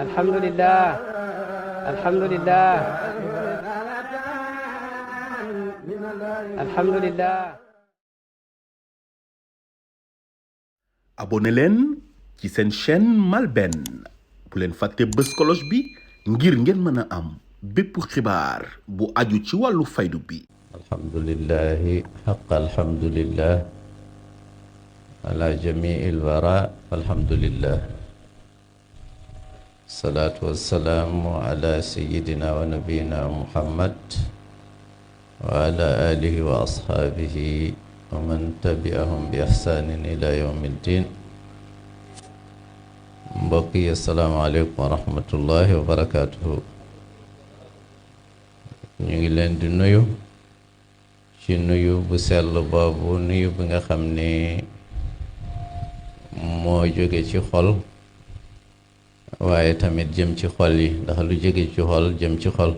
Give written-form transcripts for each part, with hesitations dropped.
alhamdulillah alhamdulillah alhamdulillah. abonné leen ci seen chaîne MALBN bu leen fàtte bës cloche bi ngir ngeen mën a am bépp xibaar bu aju ci wàllu faydu bi. alhamdulillahi xaqa alhamdulillah ala jamii alwara alhamdulillah salaatu wassalaamu ala sayidina wa nabiyina muhammad wa ala alihi wa ashaabihi wa man tabi'ahum bi ihsaanin ila yawmi ddin. mbokk yi asalaamaaleykum wa rahmatullahi wa barakaatuhu. ñu ngi leen di nuyu ci nuyu bu sell boobu, nuyu bi nga xam ni moo jóge ci xol waaye tamit jëm ci xol yi, ndax lu jóge ci xol jëm ci xol.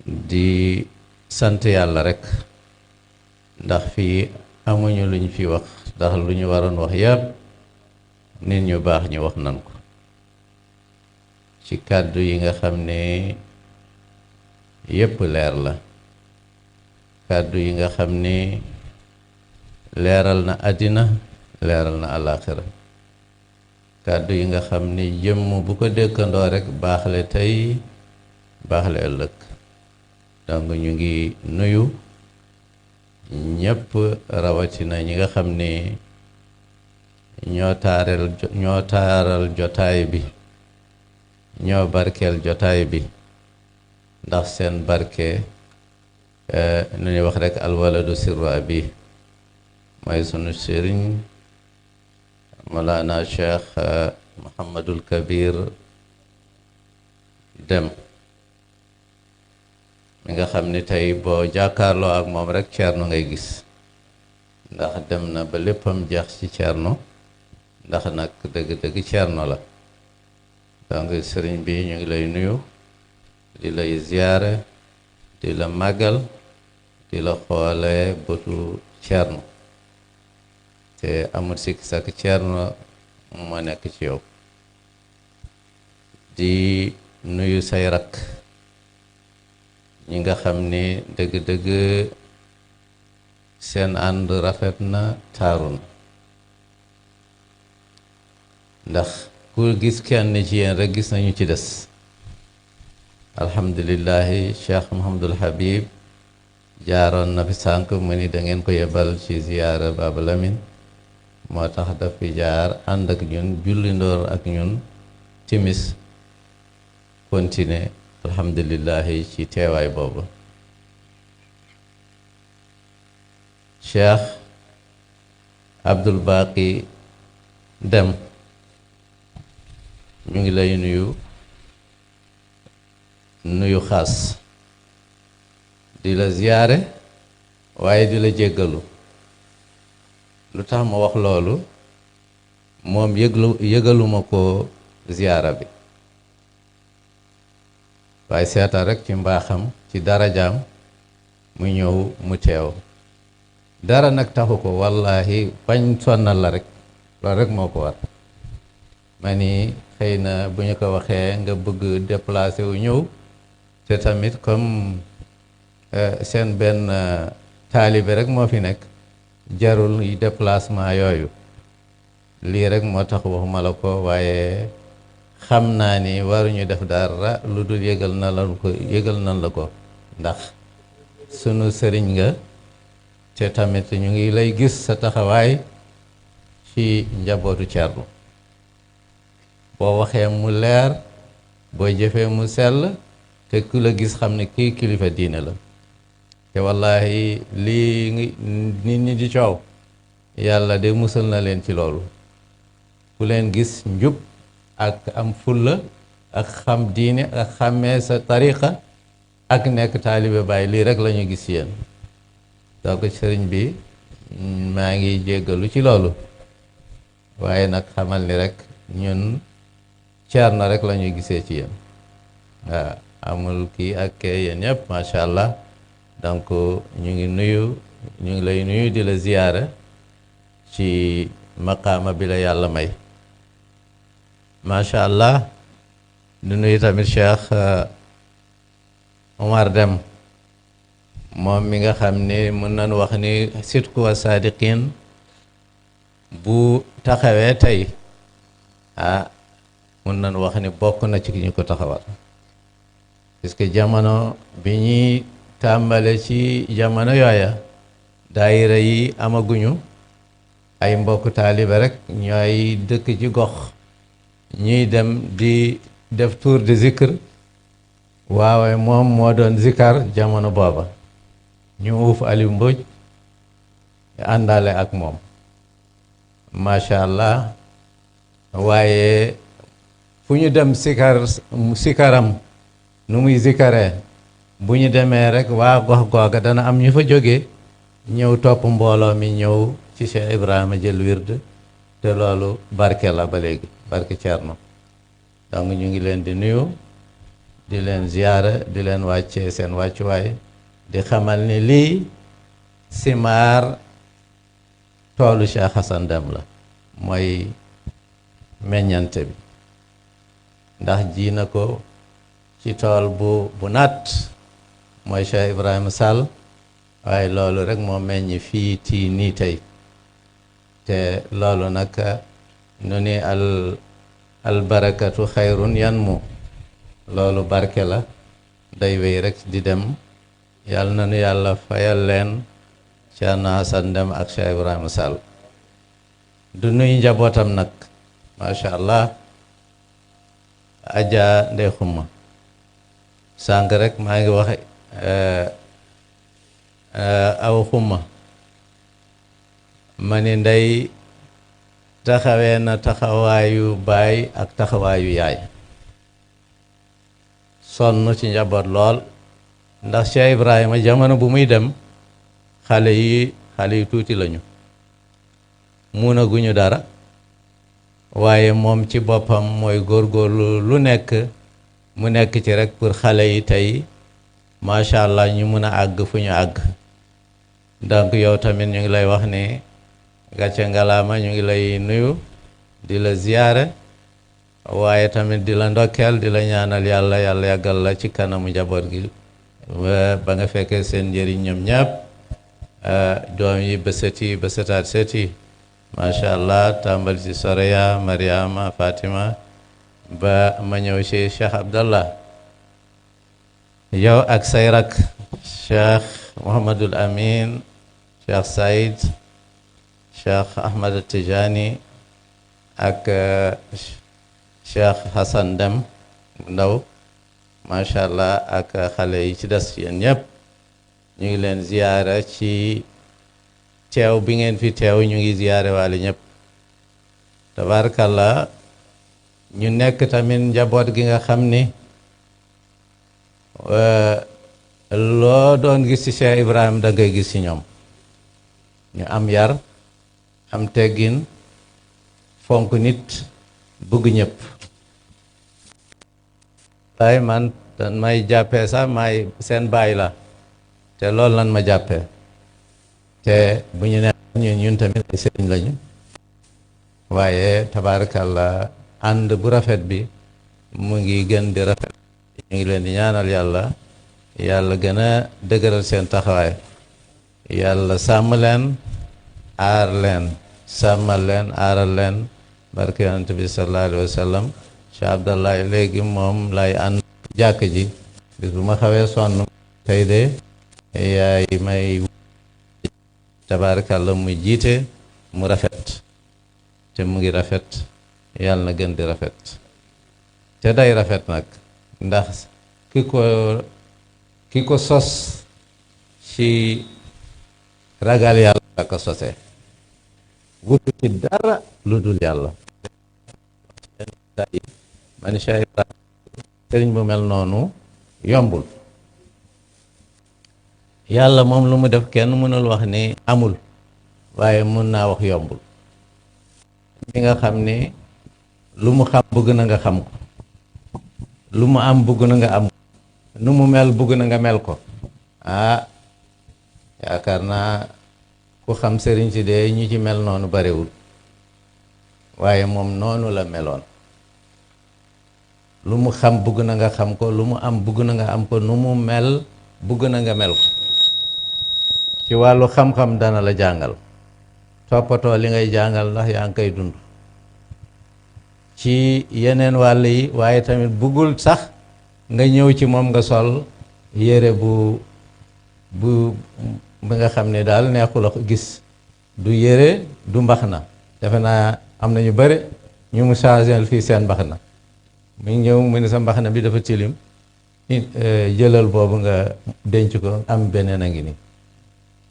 di sant yàlla rekk, ndax fii amuñu luñ fi wax, ndax lu ñu waroon wax yépp nit ñu baax ñu wax nan ko ci kàddu yi nga xam ne yépp leer la, kàddu yi nga xam ni leeral na àddina leeral na àllaaxira, kàddu yi nga xam ni jëmm bu ko dëkkandoo rekk baaxle tey baaxle ëllëg. donc ñu ngi nuyu ñépp, rawatina ñi nga xam ni ñoo taaral jotaay bi, ñoo barkeel jotaay bi, ndax seen barke nu ñuy wax rekk alwaladu sirru abi, mooy sunu sëriñ Mawlana Cheikh Muhammadul Kabir Dem mi nga xam ni tey boo jàkkaarloo ak moom rekk Ceerno ngay gis, ndax dem na ba léppam jeex ci Ceerno, ndax nag dëgg-dëgg Ceerno la. donc sëriñ bi ñu ngi lay nuyu, di lay ziyaare, di la màggal, di la xoole bëtu Ceerno, te amul sikk sàkk Ceerno moo nekk ci yow. di nuyu say rakk ñi nga xam ni dëgg-dëgg seen ànd rafet na, taaru na, ndax ku gis kenn ci yéen rekk gis nañu ci des. alhamdulillahi Cheikh Mouhamadul Habib jaaroon na fi sànq mu ni da ngeen ko yebal ci ziyaara Baba Lamine, moo tax daf fi jaar ànd ak ñun, julli ndoor ak ñun timis, continuer alhamdulillahi ci teewaay boobu. Cheikh Abdul Baqi Dem ñu ngi lay nuyu xaas, di la ziyaare waaye di la jéggalu. lu tax ma wax loolu, moom yëgaluma ko ziyaara bi, waaye seetal rekk ci mbaaxam, ci darajaam mu ñëw mu teew. dara nag taxu ko, wallahi bañ sonnal la rekk, loolu rekk moo ko war. ma ni xëy na bu ñu ko waxee nga bëgg déplacé wu ñëw, te tamit comme seen benn taalibe rekk moo fi nekk, jarul déplacement yooyu. lii rekk moo tax waxuma la ko, waaye xam naa ni waruñu def dara lu dul yëgal nan la ko, ndax sunu sëriñ nga, te tamit ñu ngi lay gis sa taxawaay ci njabootu Ceerno. boo waxee mu leer, boo jëfee mu sell, te ku la gis xam ne kii kilifa diine la. te wallahi lii nit ñi di coow, yàlla de musal na leen ci loolu. ku leen gis njub ak am fulla ak xam diine ak xàmmee sa tariqa ak nekk taalibe Baay, lii rek la ñu gis yéen. donc sëriñ bi maa ngi jéggalu ci loolu, waaye nag xamal ni rek ñun Ceerno rek la ñuy gisee ci yéen. waaw amul kii ak kee, yéen ñëpp macha allah. donc ñu ngi lay nuyu di la ziyaara ci maqaama bi la yàlla may macha allah. du nuyu tamit Cheikh Omar Dem moom mi nga xam ni mën nañu wax ni sidqu wa sadiqin bu taxawee tey mën nañu wax ni bokk na ci ki ñu ko taxawal puisque jamono bi ñuy tàmbale ci jamono yooya daayira yi amaguñu ay mbokk taalibe rek ñooy dëkk ci gox ñuy dem di def tour de zikr waawe moom moo doon zikar jamono booba ñu uuf Aliou Mbodj àndale ak moom macha allah waaye fu ñu dem sikaram nu muy zikaree bu ñu demee rek waa gox googa dana am ñu fa jóge ñëw topp mbooloo mi ñëw ci Cheikh Ibrahima jël wird te loolu barke la ba léegi barke Thierno. donc ñu ngi leen di nuyu di leen ziyaara di leen wàccee seen wàccuwaay di xamal ni lii simaar toolu Cheikh Hassan Deme la mooy meññante bi ndax ji na ko ci tool bu naat mooy Cheikh Ibrahima Sall waaye loolu rek moo meññ fii tii nii tey te loolu nag nu ni albarakatu xayrun yanmu loolu barke la day wéy rek di dem yàlla na nu yàlla fayal leen Cheikh Hassan Deme ak Cheikh Ibrahima Sall du nuy njabootam nag macha allah Adja Ndey Xuma sànq rek maa ngi wax aw xuma ma ni ndey taxawee na taxawaayu baay ak taxawaayu yaay sonn ci njaboot lool ndax Cheikh Ibrahima jamono bu muy dem xale yi tuuti lañu muunaguñu dara waaye moom ci boppam mooy góorgóorlu lu nekk mu nekk ci rek pour xale yi tey macha allah ñu mun a àgg fu ñu àgg donc yow tamit ñu ngi lay wax ni gàcce ngalaama ñu ngi lay nuyu di la ziyaare waaye tamit di la ndokkeel di la ñaanal yàlla yàggal la ci kanamu njaboot gi ba nga fekkee seen njëriñ ñoom ñëpp doom yi ba sëtaat sët yi macha allah tàmbali ci Soraya Mariama Fatima ba ma ñëw ci Cheikh Abdallah yow ak say rak Cheikh Mouhamadul Amin Cheikh Saïd Cheikh Ahmad Tijani ak Cheikh Hassan Deme ndaw macha allah ak xale yi ci des yéen ñëpp ñu ngi leen ziyaara ci teew bi ngeen fi teew ñu ngi ziyaare waale ñëpp tabarakallah ñu nekk tamit njaboot gi nga xam ni loo doon gis ci Cheikh Ibrahima da ngay gis ci ñoom ñu am yar am teggin fonk nit bëgg ñëpp waaye man dan may jàppee sax may seen baay la te loolu lan ma jàppee te bu ñu ne ñun tamit ay sëriñ lañu waaye tabarakallah ànd bu rafet bi mu ngi gën di rafet ñu ngi leen di ñaanal yàlla gën a dëgëral seen taxawaay yàlla sàmm leen aar leen sàmmal leen aaral leen barke yonent bi sallallahu alayhi wa sallam Cheikh Abdallah léegi moom lay ànd jàkk ji bis bu ma xawee sonn tey de yaay may tabarakallah mu jiite mu rafet te mu ngi rafet yàlla na gën di rafet te day rafet nag ndax ki ko sos ci ragal yàlla la ko sosee wutu ci dara lu dul yàlla man Cheikh Ibrahima sëriñ bu mel noonu yombul yàlla moom lu mu def kenn mënul wax ni amul waaye mën naa wax yombul mi nga xam ni lu mu xam bëgg na nga xam ko lu mu am bëgg na nga am nu mu mel bëgg na nga mel ko yaakaar naa ku xam sëriñ si de ñu ci mel noonu barewul waaye moom noonu la meloon lu mu xam bugg na nga xam ko lu mu am bugg na nga am ko nu mu mel bugg na nga mel ko ci wàllu xam-xam dana la jàngal toppatoo li ngay jàngal ndax yaa ngi koy dund ci yeneen wàll yi waaye tamit buggul sax nga ñëw ci moom nga sol yére bu nga xam ne daal neexul a gis du yére du mbaxana defe naa am na ñu bëri ñu mu changé fii seen mbaxana mu ñëw mu ne sa mbaxana bi dafa tilim jëlal boobu nga denc ko am beneen a ngi ni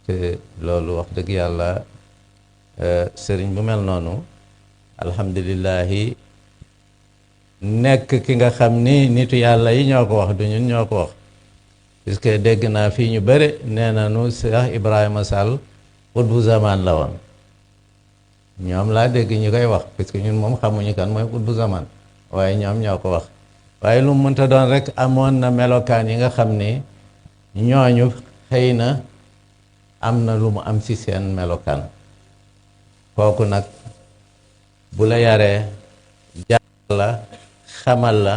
te loolu wax dëgg yàlla sëriñ bu mel noonu alhamdulillahi nekk ki nga xam ni nitu yàlla yi ñoo ko wax du ñun ñoo ko wax puisque dégg naa fii ñu bëri nee nañu Cheikh Ibrahima Sall xutbu zaman la woon ñoom laa dégg ñu koy wax puisque ñun moom xamuñu kan mooy xutbu zaman waaye ñoom ñoo ko wax waaye lu mu mënta doon rek amoon na melokaan yi nga xam ni ñooñu xëy na am na lu mu am ci seen melokaan kooku nag bu la yaree jàngal la xamal la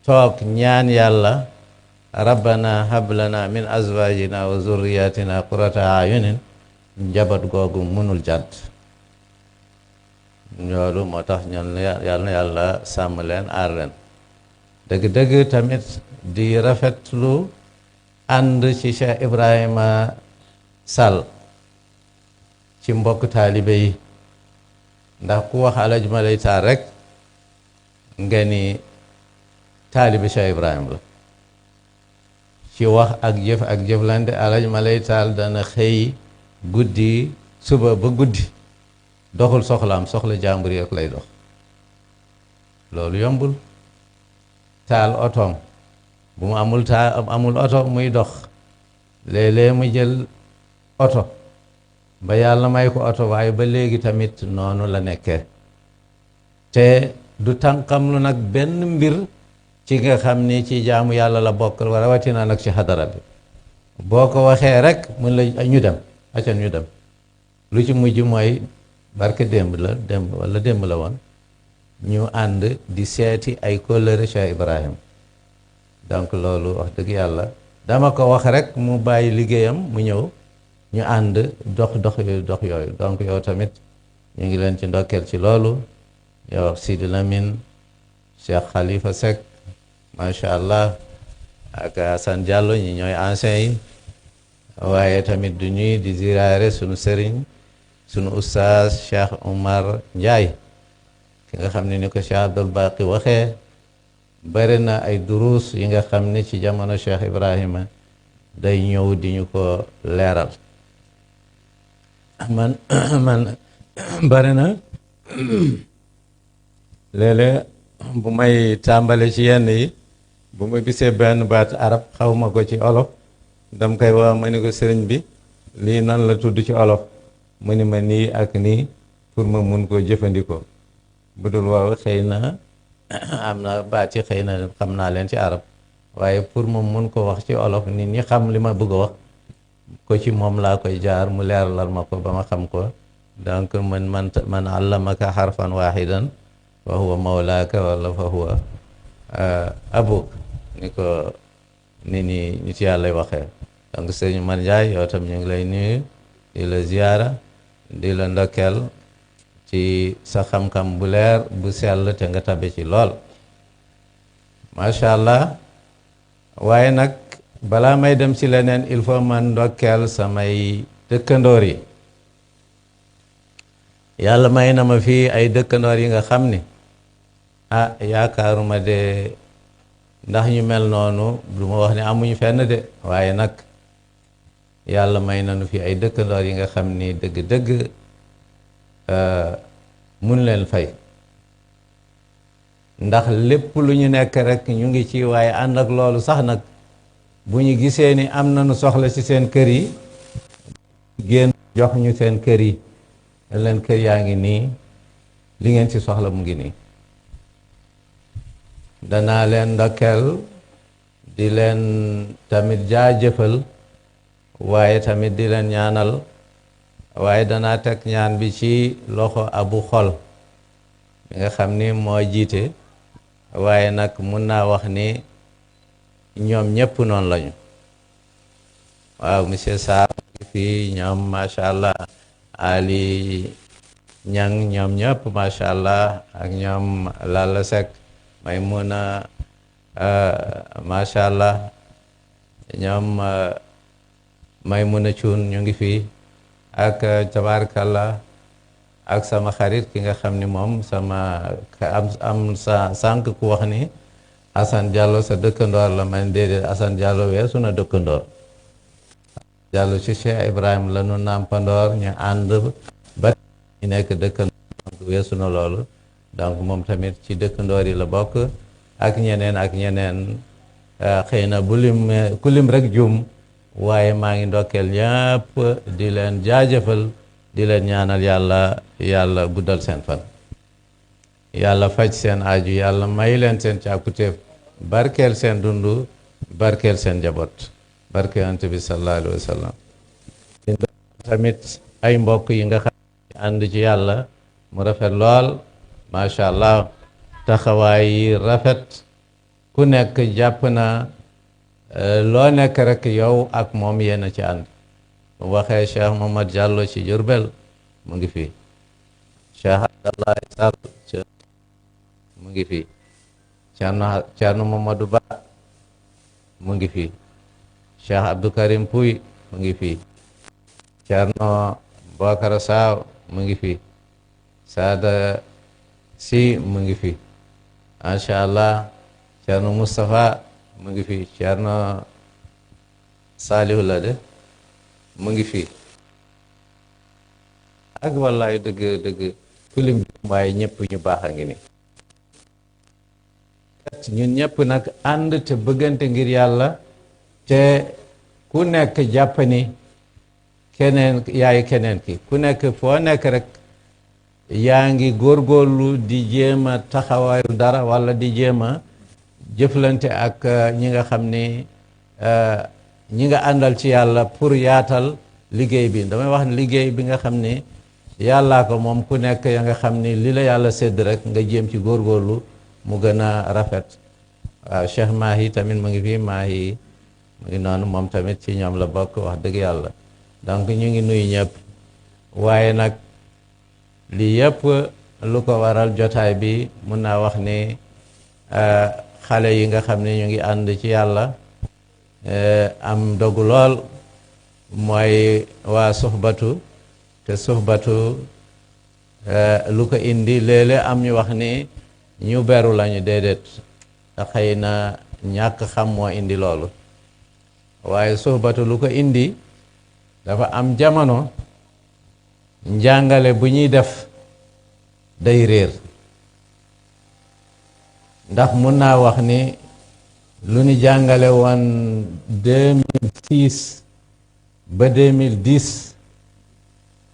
toog ñaan yàlla rabbana hablana min azwajina wa zurriyatina qurrata ayunin njabat googu mënul jàdd loolu moo tax ñoon yàlla na yàlla sàmm leen aar leen dëgg-dëgg tamit di rafetlu ànd ci Cheikh Ibrahima Sall ci mbokk taalibe yi ndax ku wax Alaaji Malay Taal rek nga ni taalibe Cheikh Ibrahima la ci wax ak jëf ak jëflante Alaaji Malay Taal dana xëy guddi suba ba guddi doxul soxlaam soxla jàmbur yi ak lay dox loolu yombul taal otoom bu mu amul oto muy dox léeg-léeg mu jël oto ba yàlla may ko oto waaye ba léegi tamit noonu la nekkee te du tànqam lu nag benn mbir ci nga xam ni ci jaamu yàlla la bokk rawatina nag ci xadara bi boo ko waxee rek mun la ñu dem acca ñu dem lu ci mujj mooy barke démb la woon ñu ànd di seeti ay kóllëre Cheikh Ibrahim donc loolu wax dëgg yàlla dama ko wax rek mu bàyyi liggéeyam mu ñëw ñu ànd dox yooyu donc yow tamit ñu ngi leen ci ndokkeel ci loolu yow Sidi Lamine Cheikh Khalifa Seck macha allah ak Assane Diallo ñi ñooy anciens yi waaye tamit du ñuy di ziyaare sunu sëriñ sunu ustaaz Cheikh Omar Ndiaye ki nga xam ne ni ko Cheikh Abdul Baqi waxee bari na ay duruus yi nga xam ne ci jamono Cheikh Ibrahima day ñëw di ñu ko leeral man bari na léeg-léeg bu may tàmbale ci yenn yi bu ma gisee benn baat arab xaw ma ko ci olof dam koy wax ma ni ko sëriñ bi lii nan la tudd ci olof mu ni ma nii ak nii pour ma mun koo jëfandikoo bu dul waaw xëy na am na baat yi xëy na xam naa leen ci arab waaye pour ma mun ko wax ci olof nit ñi xam li ma bëgg a wax ko ci moom laa koy jaar mu leeralal ma ko ba ma xam ko donc man allamaka xarfan waaxidan fa huwa mawlaaka wala fa huwa abuk ni ko nit ñi nit yàlla waxee donc sëñ Man Njaay yow tam ñu ngi lay nuyu di la ziyaara di la ndokkeel ci sa xam-xam bu leer bu sell te nga tabe ci lool macha allah waaye nag balaa may dem ci leneen il faut man ndokkeel samay dëkkandoor yi yàlla may na ma fii ay dëkkandoor yi nga xam ni yaakaaruma de ndax ñu mel noonu du ma wax ne amuñu fenn de waaye nag yàlla may nañu fi ay dëkkandoor yi nga xam ni dëgg-dëgg mun leen fay ndax lépp lu ñu nekk rek ñu ngi ci waaye ànd ak loolu sax nag bu ñu gisee ni am nañu soxla ci seen kër yi génn jox ñu seen kër yi leen kër yaa ngi nii li ngeen ci soxla mu ngi nii danaa leen ndokkeel di leen tamit jaajëfal waaye tamit di leen ñaanal waaye danaa teg ñaan bi ci loxo abu xol mi nga xam ni moo jiite waaye nag mun naa wax ni ñoom ñëpp noonu lañu waaw monsieur Sarr fii ñoom macha allah Ali Ñang ñoom ñëpp macha allah ak ñoom Lalla Seck Maymuna macha allah ñoom Maymuna Cuun ñu ngi fii ak tabarakallah ak sama xarit ki nga xam ni moom sama am sa sànq ku wax ni Assane Diallo sa dëkkandoor la man déedéet Assane Diallo weesu na dëkkandoor Diallo ci Cheikh Ibrahim la nu nàmpandoor ñu ànd ba ñu nekk dëkkandoor donc weesu na loolu donc moom tamit ci dëkkandoor yi la bokk ak ñeneen xëy na bu lim ku lim rek jum waaye maa ngi ndokkeel ñëpp di leen jaajëfal di leen ñaanal yàlla guddal seen fan yàlla faj seen aju yàlla may leen seen càkkutéef barkeel seen dund barkeel seen njaboot barke yonent bi sallallahu alayhi wa sallam tamit ay mbokk yi nga xam ne ànd ci yàlla mu rafet lool macha allah taxawaay yi rafet ku nekk jàpp na loo nekk rek yow ak moom yéen a ci ànd bu waxee Cheikh Mohamad Diallo ci Jurbel mu ngi fii Cheikh Abdallah Sall mu ngi fii Thierno Mamadou Ba mu ngi fii Cheikh Abdou Karim Pouy mu ngi fii Thierno Bokar Saw mu ngi fii Sada Si mu ngi fii macha allah Thierno Moustapha mu ngi fii Thierno Salihu la de mu ngi fii ak wallaay dëgg filim bi waaye ñëpp ñu baax a ngi ni ñun ñëpp nag ànd te bëggante ngir yàlla te ku nekk jàpp ni keneen yaay keneen ki ku nekk foo nekk rek yaa ngi góorgóorlu di jéem a taxawaayu dara walla di jéem a jëflante ak ñi nga xam ni ñi nga àndal ci yàlla pour yaatal liggéey bi damay wax ne liggéey bi nga xam ni yàllaa ko moom ku nekk ya nga xam ni li la yàlla sédd rek nga jéem ci góorgóorlu mu gën a rafet waaw Cheikh Mahi tamit mu ngi fii Mahi mu ngi noonu moom tamit ci ñoom la bokk wax dëgg yàlla donc ñu ngi nuyu ñëpp waaye nag lii yëpp lu ko waral jotaay bi mun naa wax ni xale yi nga xam ne ñu ngi ànd ci yàlla am dogu lool mooy waa suxbatu te suxbatu lu ko indi léeg-léeg am ñu wax ni ñu beru lañu déedéet te xëy na ñàkk xam moo indi loolu waaye suxbatu lu ko indi dafa am jamono njàngale bu ñuy def day réer ndax mun naa wax ni lu ñu jàngale woon 2006 ba 2010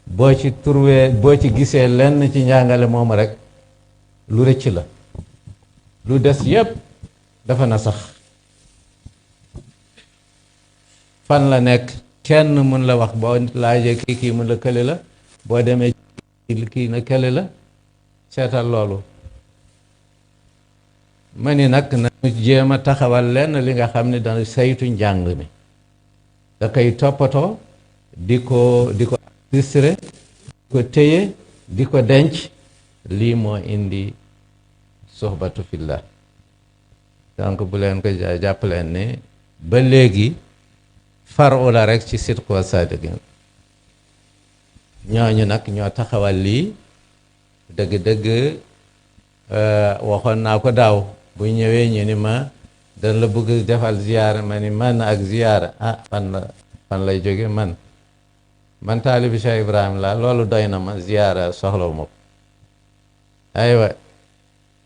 boo ci trouvé boo ci gisee lenn ci njàngale moomu rek lu rëcc la lu des yépp dafa na sax fan la nekk kenn mun la wax boo laajee kii mun la kële la boo demee kii na kële la seetal loolu ma ni nag nañu jéem a taxawal lenn li nga xam ne dana saytu njàng mi da koy toppatoo di ko enregistré di ko téye di ko denc lii moo indi soxbatu fillah donc bu leen ko jàpp leen ne ba léegi faru la rek ci sidq wa sadiqin ñooñu nag ñoo taxawal lii dëgg-dëgg waxoon naa ko daaw bu ñëwee ñu ni ma dañ la bëgg defal ziyaara ma ni man ak ziyaara fan lay jóge man taalibi Cheikh Ibrahim la loolu doy na ma ziyaara soxlawu ma ko aywa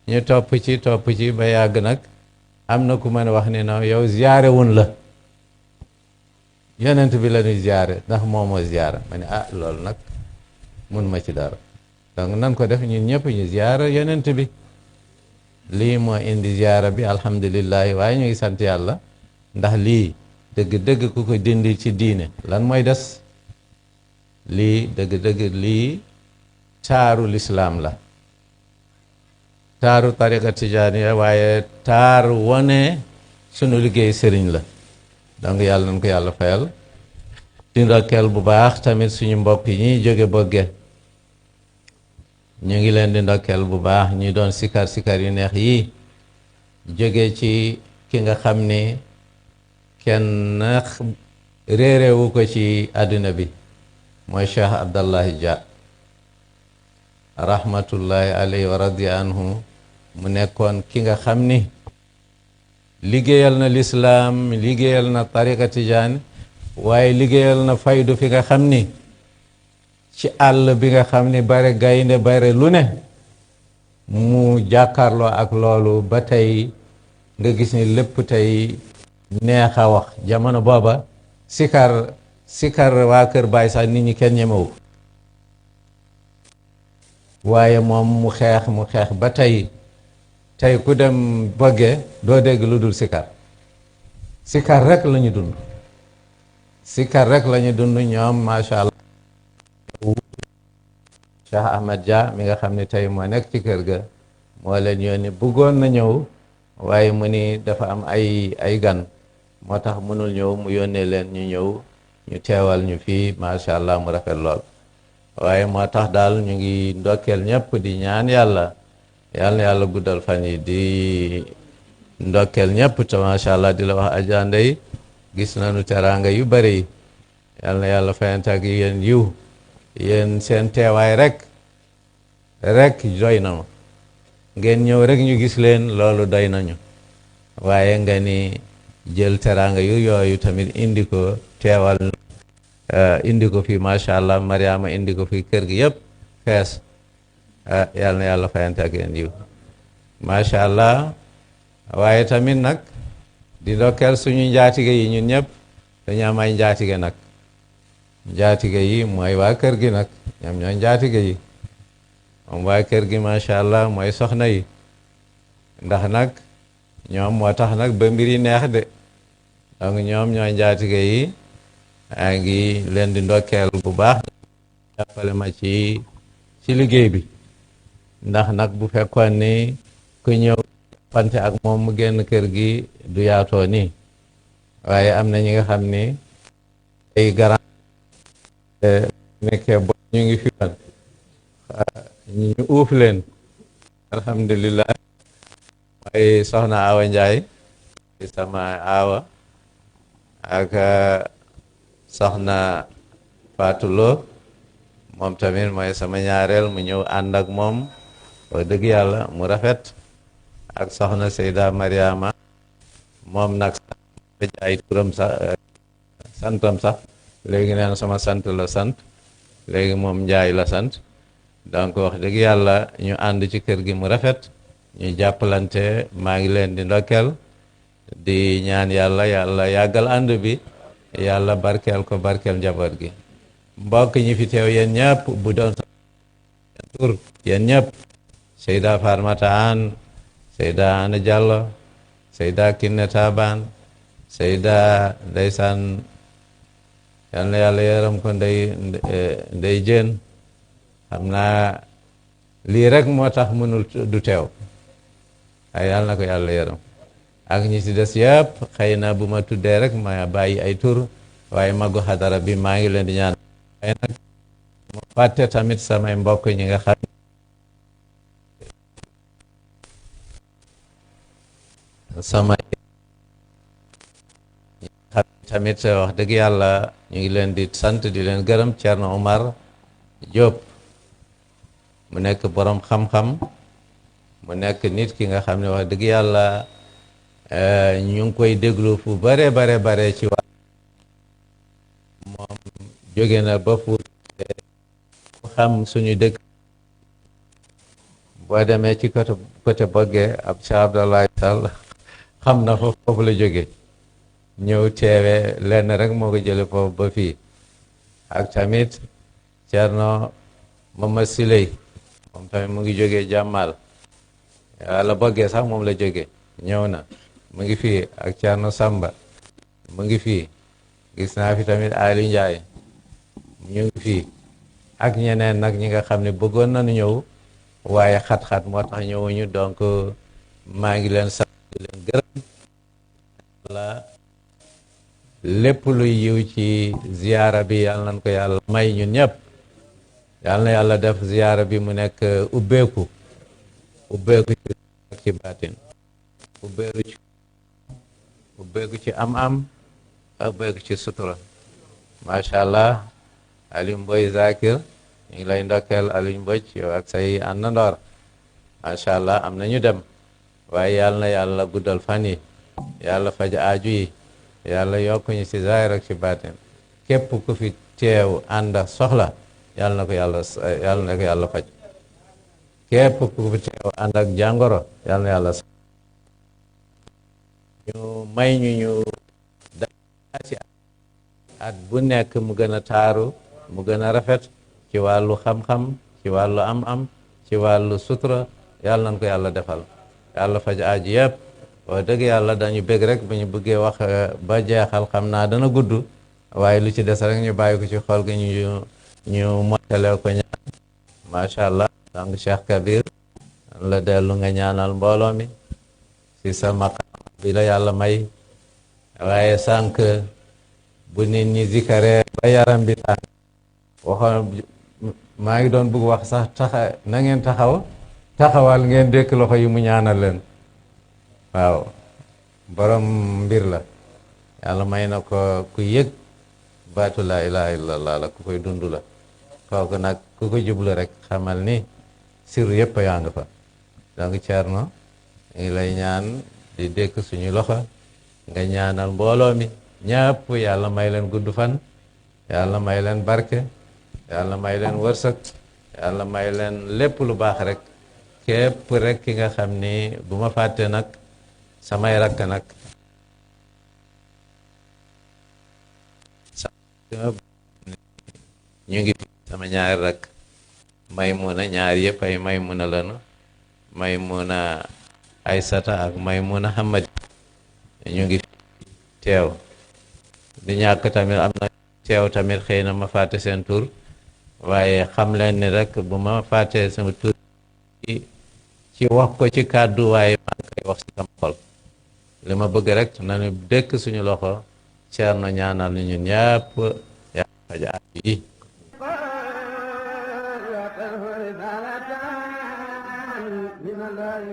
ñu topp ci ba yàgg nag am na ku mën wax ni non yow ziyaare wun la yonent bi la ñuy ziyaare ndax moomoo ziyaara ma ni loolu nag mun ma ci dara donc nan ko def ñun ñëpp ñu ziyaara yonent bi lii moo indi ziyaara bi alhamdulillahi waaye ñu ngi sant yàlla ndax lii dëgg-dëgg ku ko dindi ci diine lan mooy des lii dëgg-dëgg lii taaru lislaam la, taaru tariqa tijaaniya, waaye taaru wane sunu liggéey sëriñ la. donc yàlla nañ ko yàlla fayal. di ndokkeel bu baax tamit suñu mbokk yi ñuy jóge Bogge, ñu ngi leen di ndokkeel bu baax, ñi doon sikar yu neex yi jóge ci ki nga xam ni kenn réeréwu ko ci àdduna bi, mooy Cheikh Abdallahi Dia rahmatullahi alayhi wa radiya anhu. mu nekkoon ki nga xam ni liggéeyal na lislaam, liggéeyal na tariqa tijaan, waaye liggéeyal na faydu fi nga xam ni ci àll bi nga xam ni bare gaynde bare lu ne mu jàkkaarloo ak loolu ba tey nga gis ni lépp tey neex a wax. jamono booba sikar waa kër Baay sax nit ñi kenn ñemewu, waaye moom mu xeex ba tey ku dem Bogge doo dégg lu dul sikar rek la ñu dund, sikar rek la ñu dund ñoom. macha allah Cheikh Ahmed Dia mi nga xam ne tey moo nekk ci kër ga moo leen yónni, bëggoon na ñëw waaye mu ni dafa am ay gan, moo tax mënul ñëw, mu yónnee leen ñu ñëw ñu teewal ñu fii. macha allah mu rafet lool. waaye moo tax daal ñu ngi ndokkeel ñëpp di ñaan yàlla na yàlla guddal fan yi, di ndokkeel ñëpp te macha allah di la wax Adja Ndeye gis nañu teraanga yu bari yi. yàlla na yàlla fayante ak yéen yiw, yéen seen teewaay rek doy na ma. ngeen ñëw rek ñu gis leen, loolu doy nañu. waaye nga ni jël teraanga yooyu tamit indi ko teewal, indi ko fi macha allah. Mariama indi ko fi kër gi yëpp fees. yàlla na yàlla fayante ak yéen yiw macha allah. waaye tamit nag di ndokkeel suñu njaatige yi, ñun ñëpp dañu am ay njaatige nag. njaatige yi mooy waa kër gi nag, ñoom ñooy njaatige yi. moom waa kër gi macha allah mooy soxna yi, ndax nag ñoom moo tax nag ba mbir yi neex de. donc ñoom ñooy njaatige yi. maa ngi leen di ndokkeel bu baax, jàppale ma ci liggéey bi, ndax nag bu fekkoon ni ku ñëw fante ak moom mu génn kër gi du yaatoo nii. waaye am na ñi nga xam ni ay garant nekkee bo ñu ngi fi woon, ñu uuf leen alhamdulillah. mooy soxna Awa Njaay sama aawa, ak soxna Fatou Lo moom tamit mooy sama ñaareel, mu ñëw ànd ak moom wax dëgg yàlla mu rafet. ak soxna Seyda Mariama moom nag ay turam sax santam sax léegi nee na sama sant la sant, léegi moom Njaay la sant. donc wax dëgg yàlla ñu ànd ci kër gi mu rafet, ñu jàppalante. maa ngi leen di ndokkeel, di ñaan yàlla yàggal ànd bi, yàlla barkeel ko, barkeel njaboot gi. mbokk ñi fi teew yéen ñëpp, bu doon tur yéen ñëpp, Seyda Farmata An, Seyda Ana Diallo, Seyda Kinne Taban, Seyda ndeysaan yal na yàlla yaram ko ndey jën. xam naa lii rek moo tax mënul du teew, ay yal na ko yàlla yaram. ak ñi ci des yëpp xëy na bu ma tuddee rek ma bàyyi ay tur, waaye magu xadara bi maa ngi leen di ñaan. waaye nag ma fàtte tamit samay mbokk ñi nga xam tamit wax dëgg yàlla ñu ngi leen di sant di leen gërëm. Thierno Omar Diop mu nekk borom xam-xam, mu nekk nit ki nga xam ne wax dëgg yàlla ñu ngi koy déglu fu bare ci wax. moom jóge na ba fu xam suñu dëkk. boo demee ci côté Bogge ab Cheikh Abdoulaye Sall xam na foofu la jóge ñëw teewe lenn rek moo ko jële foofu ba fii. ak tamit Thierno Mama Siley moom tamit mu ngi jógee jàmmal walla Bogge sax moom la jóge ñëw na mu ngi fii. ak Thierno Samba mu ngi fii. gis naa fi tamit Ali Ndiaye ñu ngi fii ak ñeneen nag ñi nga xam ne bëggoon nañu ñëw waaye xat-xat moo tax ñëwuñu donc maa ngi leen sant di leen gërëm wala lépp luy yiw ci ziyaara bi yàlla nañ ko yàlla may ñun ñëpp yàlla na yàlla def ziyaara bi mu nekk ubbeeku ci baatin ubbeeku ci am-am ubbeeku ci sutura macha allah Aliou Mboy Zakir ñu ngi lay ndokkeel Aliou Mbodj yow ak say àndandoor macha allah am nañu dem waaye yàlla na yàlla guddal fan yi yàlla faj aaju yi yàlla yokkuñu ci zaahir ak ci baatin képp ku fi teew ànd ak soxla yàlla na ko yàlla faj képp ku fi teew ànd ak jàngoro yàlla na yàlla ñu may ñu ci at bu nekk mu gën a taaru mu gën a rafet ci wàllu xam-xam ci wàllu am-am ci wàllu sutura yàlla nañ ko yàlla defal yàlla faj aaju yëpp wax dëgg yàlla dañu bëgg rek bu ñu bëggee wax ba jeexal xam naa dana gudd waaye lu ci des rek ñu bàyyi ko ci xol gi ñu mottalee ko ñaan macha allah donc Cheikh Kabir la dellu nga ñaanal mbooloo mi si sa maqam bi la yàlla may waaye sànq bu nit ñi zikaree ba yaram bi tàng waxoon maa ngi doon bëgg wax sax na ngeen taxawal ngeen dékk loxo yi mu ñaanal leen waaw borom mbir la yàlla may na ko ku yëg baatu laa ilaha illallah la ku koy dund la kooku nag ku ko jublu rek xamal ni siru yëpp yaa nga fa donc Thierno ngi lay ñaan di dékk suñu loxo nga ñaanal mbooloo mi ñëpp yàlla may leen gudd fan yàlla may leen barke yàlla may leen wërsëg yàlla may leen lépp lu baax rek képp rek ki nga xam ni bu ma fàtte nag samay rakk nag ñu ngi sama ñaari rakk Maymuna ñaar yëpp ay Maymuna lanu Maymuna Aysata ak Maymuna Hamad ñu ngi teew di ñàkk tamit am na teew tamit xëy na ma fàtte seen tur waaye xam leen ni rek bu ma fàttee sama tur ci wax ko ci kàddu waaye maa ngi koy wax ci sama xol li ma bëgg rek nañu dëkk suñu loxo Thierno ñaanal ñu ñun ñëpp yàlla faj aaju yi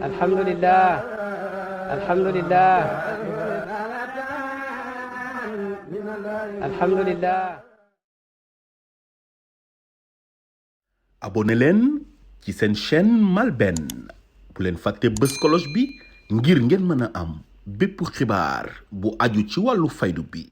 alhamdulillah alhamdulillah alhamdulillah abonné leen ci seen chaîne MALBN bu leen fàtte bës cloche bi ngir ngeen mën a am bépp xibaar bu aju ci wàllu faydu bi